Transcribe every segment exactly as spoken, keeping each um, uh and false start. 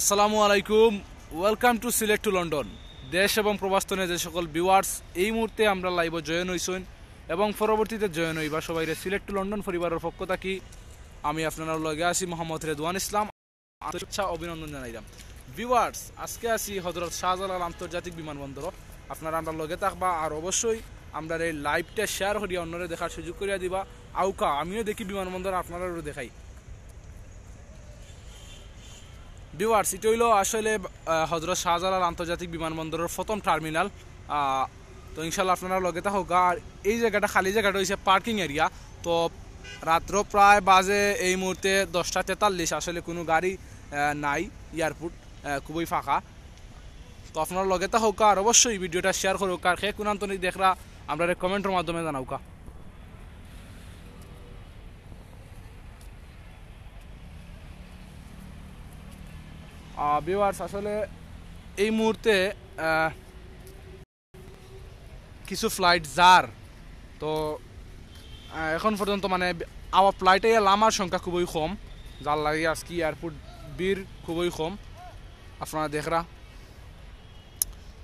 আসসালামু আলাইকুম। Welcome to Sylhet to London। দেশ এবং প্রবাস তনে যে সকল ভিউয়ার্স এই মুহূর্তে আমরার লাইভো জয়েন অইছইন এবং পরবর্তীতে জয়েন অইবা, সবাইরে সিলেট টু লন্ডন পরিবারর পক্ষ থাকি আমি আপনারার লগে আছি মোহাম্মদ রেদওয়ান ইসলাম। আন্তরিক শুভেচ্ছা অভিনন্দন জানাইলাম। ভিউয়ার্স, আজকে আছি হজরত শাহজালাল আন্তর্জাতিক বিমানবন্দর। আপনারা আমরার লগে থাকবা, আর অবশ্যই আমরার এই লাইভটা শেয়ার করিয়া অন্যরে দেখার সুযোগ করিয়া দিবা। আউক্কা, আমিও দেখি বিমানবন্দর, আপনারারও দেখাই। ভিউয়ার্স, ইটা অইলো আসলে, আহ, হজরত শাহজালাল আন্তর্জাতিক বিমানবন্দরর প্রথম টার্মিনাল। আহ, তো ইনশাল্লাহ আপনারা লগে থাকউক্কা। আর এই জাগাটা, খালি জাগাটা অইছে পার্কিং এরিয়া। তো রাত্র প্রায় বাজে এই মুহূর্তে দশটা তেতাল্লিশ, আসলে কুনু গাড়ি, আহ, নাই, এয়ারপোর্ট, আহ, খুবই ফাঁকা। তো আপনারা লগে থাকউক্কা, আর অবশ্যই ভিডিওটা শেয়ার করউক্কা, আর কে কুনান্তনি দেখরা আমরারে কমেন্টর মাধ্যমে জানাউক্কা। আহ, ভিউয়ার্স, আসলে এই মুহূর্তে, আহ, কিছু ফ্লাইট যার, তো, আহ, এখন পর্যন্ত মানে আওয়া ফ্লাইটে লামার সংখ্যা খুবই কম, যার লাগি আজকে এয়ারপোর্ট ভিড় খুবই কম। আপনারা দেখরা।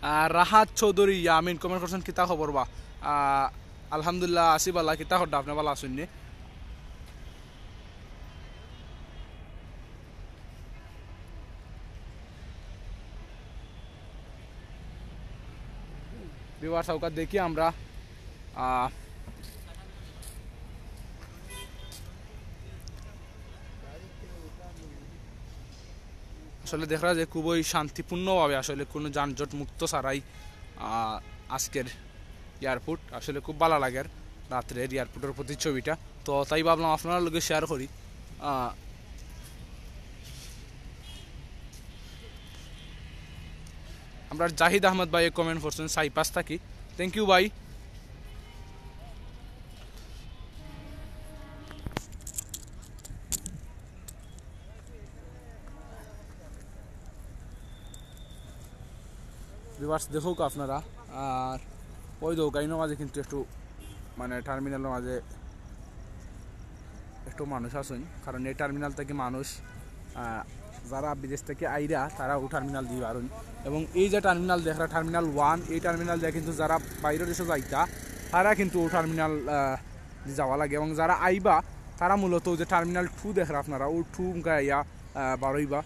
আহ, রাহাত চৌধুরী ইয়ামিন কমেন্ট করছইন, "কিতা খবর বা?" আহ, আলহামদুলিল্লাহ, আছি ভালা। কিতা খবর, আপনে ভালা আছইন নি? ভিউয়ার্স, আউক্কা দেখি আমরা, আহ, আসলে দেখরা যে খুবই শান্তিপূর্ণভাবে, আসলে কুনু যানজট মুক্ত ছাড়াই, আহ, আজকের এয়ারপোর্ট। আসলে খুব ভালা লাগের রাত্রের এয়ারপোর্টর প্রতিচ্ছবিটা। তো তাই ভাবলাম আপনারার লগে শেয়ার করি। আহ, আমরার জাহিদ আহমদ ভাইয়ে কমেন্ট করছইন সাইপ্রাস থাকি। থ্যাংক ইউ ভাই। ভিউয়ার্স, দেখউক্কা আপনারা। আর ওই দেখউক্কা, ইনো মাঝে কিন্তু একটু, মানে, টার্মিনালর মাঝে একটু মানুষ আছইন, কারণ এই টার্মিনাল থাকি মানুষ, আহ, যারা বিদেশ থাকি আইরা, তারা অউ টার্মিনাল দি বারইন। এবং এই যে টার্মিনাল দেখরা, টার্মিনাল ওয়ান, এই টার্মিনাল দিয়া কিন্তু যারা বাইরের দেশো যাইতা, তারা কিন্তু অউ টার্মিনাল, আহ, দি যাওয়া লাগে। এবং যারা আইবা, তারা মূলত অউ যে টার্মিনাল টু দেখরা আপনারা, অউ টু মুখা আইয়া, আহ, বারইবা।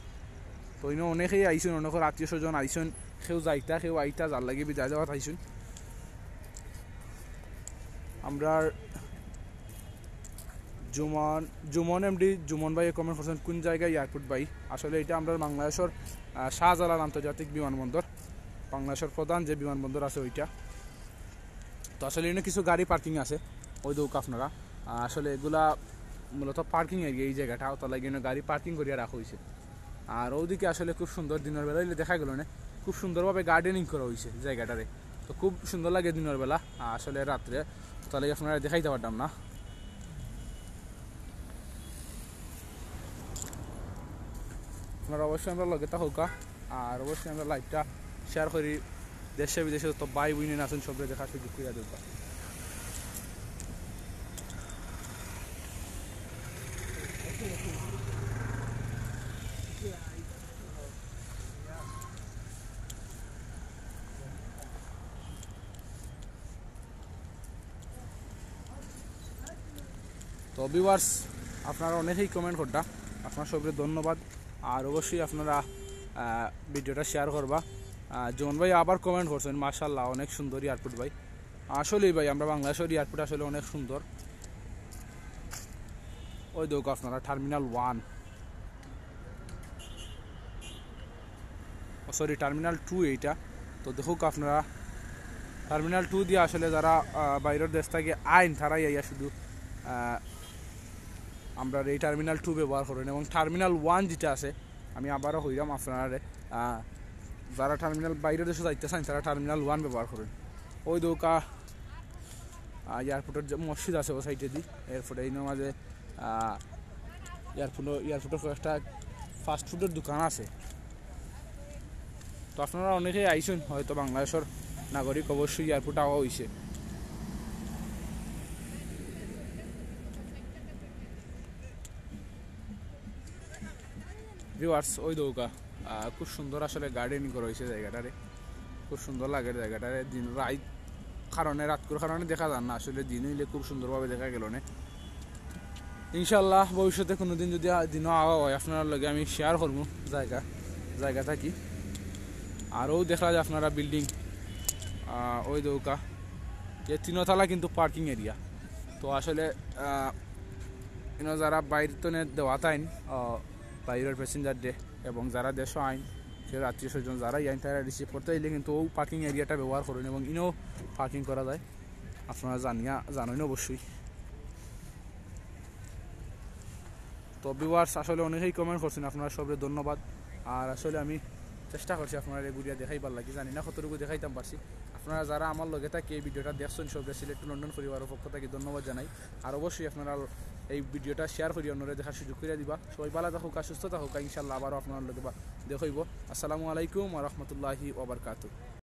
তো ইনো অনেকেই আইছইন, অনেকর আত্মীয় স্বজন আইছইন, কেউ যাইতা, কেউ আইতা, যার লাগি বিদায় দেওয়াত আইছইন। আমরার জুমন, জুমন এমডি, জুমন ভাইয়ে কমেন্ট করছইন, "কোন জায়গায় এয়ারপোর্ট ভাই?" আসলে ইটা আমরার বাংলাদেশর, আহ, শাহজালাল আন্তর্জাতিক বিমানবন্দর, বাংলাদেশর প্রধান যে বিমানবন্দর আছে ওইটা। তো আসলে ইনো কিছু গাড়ি পার্কিং আছে, ওই দেখউক্কা আপনারা। আহ, আসলে এগুলা মূলত পার্কিং এরিয়া এই জাগাটা, অটার লাগি ইনো গাড়ি পার্কিং করিয়া রাখা অইছে। আর ওদিকে আসলে খুব সুন্দর, দিনর বেলা অইলে দেখা গেলো না, খুব সুন্দরভাবে গার্ডেনিং করা অইছে জাগাটারে। তো খুব সুন্দর লাগে দিনর বেলা, আহ, আসলে রাত্রে তো তাহলে আপনারারে দেখাইতাম পারতাম না। আপনারা অবশ্যই আমরার লগে থাকউক্কা, আর অবশ্যই আমরার লাইভটা শেয়ার করি, দেশে বিদেশে যত ভাই বইন আছইন সবরে দেখার সুযোগ করিয়া দেউক্কা। তো ভিউয়ার্স, আপনারা অনেকেই কমেন্ট কররা, আপনারা সবরে ধন্যবাদ। আর অবশ্যই আপনারা, আহ, ভিডিওটা শেয়ার করবা। আহ, জুমন ভাই আবার কমেন্ট করছইন, "মাশাআল্লাহ, অনেক সুন্দর এয়ারপোর্ট ভাই।" আসলেই ভাই, আমরা বাংলাদেশর এয়ারপোর্ট আসলে অনেক সুন্দর। ওই দেখউক্কা আপনারা টার্মিনাল ওয়ান, ও সরি, টার্মিনাল টু এইটা। তো দেখউক্কা আপনারা, টার্মিনাল টু দিয়া আসলে যারা, আহ, বাইরের দেশ থাকি আইন, তারাই আইয়া শুধু, আহ, আমরার এই টার্মিনাল টু ব্যবহার করইন। এবং টার্মিনাল ওয়ান যেটা আছে, আমি আবারও কইরাম আপনারারে, আহ, যারা টার্মিনাল বাইরের দেশো যাইতা চাইন, তারা টার্মিনাল ওয়ান ব্যবহার করইন। ওই দেখউক্কা, আহ, এয়ারপোর্টর যে মসজিদ আছে ও সাইডেদি, এরপরে ইনো মাঝে, আহ, এয়ারপোর্টর, এয়ারপোর্টর কয়েকটা ফাস্ট ফুডর দোকান আছে। তো আপনারা অনেকেই আইছইন, হয়তো বাংলাদেশর নাগরিক, অবশ্যই এয়ারপোর্ট আওয়া অইছে। ভিউয়ার্স, ওই দেখউক্কা, আহ, খুব সুন্দর আসলে গার্ডেনিং করা হয়েছে জায়গাটারে, খুব সুন্দর লাগে জায়গাটারে। দিন রাইত কারণে, রাতকুর কারণে দেখা যায় না, আসলে দিন হইলে খুব সুন্দরভাবে দেখা গেল নে। ইনশাল্লাহ ভবিষ্যতে কোনোদিন যদি আ-, দিনও আওয়া হয়, আপনার লগে আমি শেয়ার করবো জায়গা, জায়গা থাকি। আরও দেখলা যে আপনারা বিল্ডিং, ওই দৌকা, যে তিনতলা কিন্তু পার্কিং এরিয়া। তো আসলে আহ, ইনো যারা বাইর তনে দেওয়া তাইন, আহ, বাইরের প্যাসেঞ্জার ডে, এবং যারা দেশো আইন, কেউ আত্মীয় স্বজন যারাই আইন, তারা রিসিভ করতে আইলে কিন্তু ও পার্কিং এরিয়াটা ব্যবহার করইন এবং ইনো পার্কিং করা যায়। আপনারা জানিয়া জানইন অবশ্যই। তো ভিউয়ার্স, আসলে অনেকেই কমেন্ট করছেন, আপনারা সবরে ধন্যবাদ। আর আসলে আমি চেষ্টা করছি আপনারা ঘুরিয়া দেখাইবার লাগি, জানি না কতটুকু দেখাইতাম পারছি। আপনারা যারা আমার লগে থাকি এই ভিডিওটা দেখছেন, সবরে Sylhet to London পরিবারের পক্ষ থাকি ধন্যবাদ জানাই। আর অবশ্যই আপনারা এই ভিডিওটা শেয়ার করি অন্যরে দেখার সুযোগ করে দিবা। সবাই ভালো থাকুক, সুস্থ থাকুক, ইনশাল্লাহ আবারও আপনার লগে বা-, দেখা হইব। আসসালামু আলাইকুম ওয়া রাহমাতুল্লাহি ওয়া বারাকাতুহু।